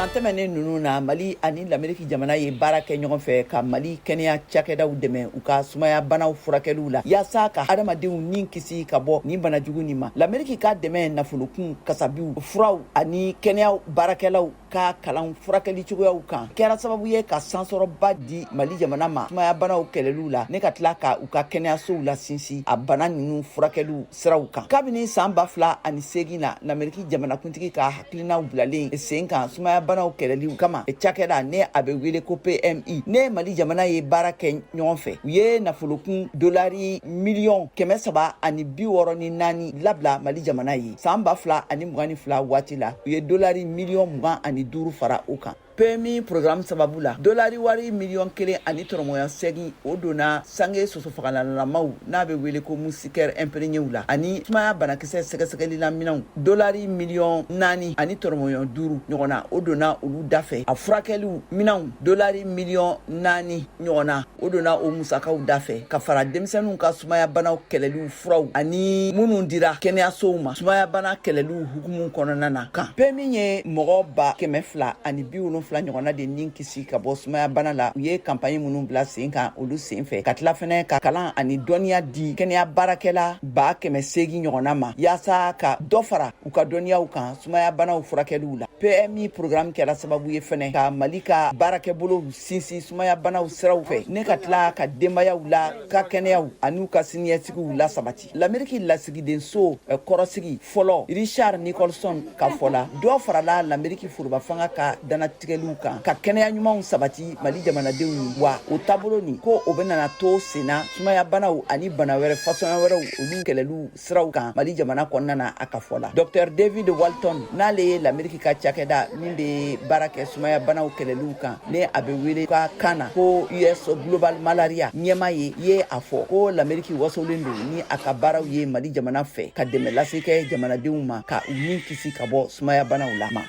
San tɛmɛnen ninnu na, Mali ani Lameriki jamana ye baara kɛ ɲɔgɔn fɛ ka Mali kɛnɛya cakɛdaw dɛmɛ u ka sumaya banaw furakɛliw la, yaasa ka hadamadenw ni kisi ka bɔ nin bana jugu nin ma. Lameriki ka dɛmɛ nafolokun, kasabiw, furaw ani kɛnɛya baarakɛlaw ka kalan furakɛli cogoyaw kan kɛra sababu ye ka sansɔrɔba di Mali jamana ma sumaya banaw kɛlɛliw la, ne ka tila ka u ka kɛnɛyasow la sinsin a bana ninnu furakɛliw siraw kan. Kabini san 2008 na, Lameriki jamanakuntigi ka hakilinaw bilalen sen kan sumaya banaw kɛlɛliw kama, cakɛda ne a bɛ wele ko PMI ne Mali jamana ye baara kɛ ɲɔgɔn fɛ, u ye nafolokun dolari miliyɔn 364 labila Mali jamana ye. San 2022 waati la, u ye dolari miliyɔn 25 fara o kan. PMI programme sababu la, dolari wari miliyɔn kelen ani tɔrɔmɔya segin o donna sange sosofagalanlamaw n'a bɛ wele ko moustiquaire imprégnéw la, ani sumaya banakisɛ sɛgɛsɛgɛlila minɛnw dolari miliyɔn 4 ani tɔrɔmɔya 5 ɲɔgɔnna, o donna olu dafɛ. A furakɛliw minɛnw dolari miliyɔn 4 ɲɔgɔnna, o donna o musakaw dafɛ, ka fara denmisɛnninw ka sumayabanaw kɛlɛliw furaw ani minnu dira kɛnɛyasow ma sumayabana kɛlɛliw hukumu kɔnɔna na kan. PMI ye mɔgɔ 270,000 ɲɔgɔnna de ni kisi ka bɔ sumayabana la, u ye kanpaɲi minnu bila sen kan olu sen fɛ, ka tila fɛnɛ ka kalan ani dɔnniya di kɛnɛya baarakɛla 800,000 ɲɔgɔnna ma, yaasa ka dɔ fara u ka dɔnniyaw kan sumayabanaw furakɛliw la. PMI programme kɛra sababu ye fɛnɛ ka Mali ka baarakɛbolow sinsin sumayabanaw siraw fɛ, ne ka tila ka denbayaw la ka kɛnɛyaw an'u ka siniɲɛsigiw lasabati. Lameriki lasigidenso kɔrɔsigi fɔlɔ Richard Nicholson ka fɔ la, dɔ farala Lameriki foroba fanga ka dannatigɛliw kan ka kɛnɛya ɲumanw sabati Mali jamanadenw ye, wa o taabolo nin ko o bɛna to senna sumayabanaw ani bana wɛrɛ fasɔnya wɛrɛw olu kɛlɛliw siraw kan Mali jamana kɔnɔna na. A ka fɔ la, Dr David Walton, n'ale ye Lameriki ka cakɛda min bɛ baara kɛ sumaya banaw kɛlɛliw kan, ne a bɛ wele ka kan na ko US Global Malaria ɲɛmaa ye, ye a fɔ ko Lameriki wasolen don ni a ka baaraw ye Mali jamana fɛ ka dɛmɛ lase kɛ jamanadenw ma ka u ni kisi ka bɔ sumaya banaw la ma.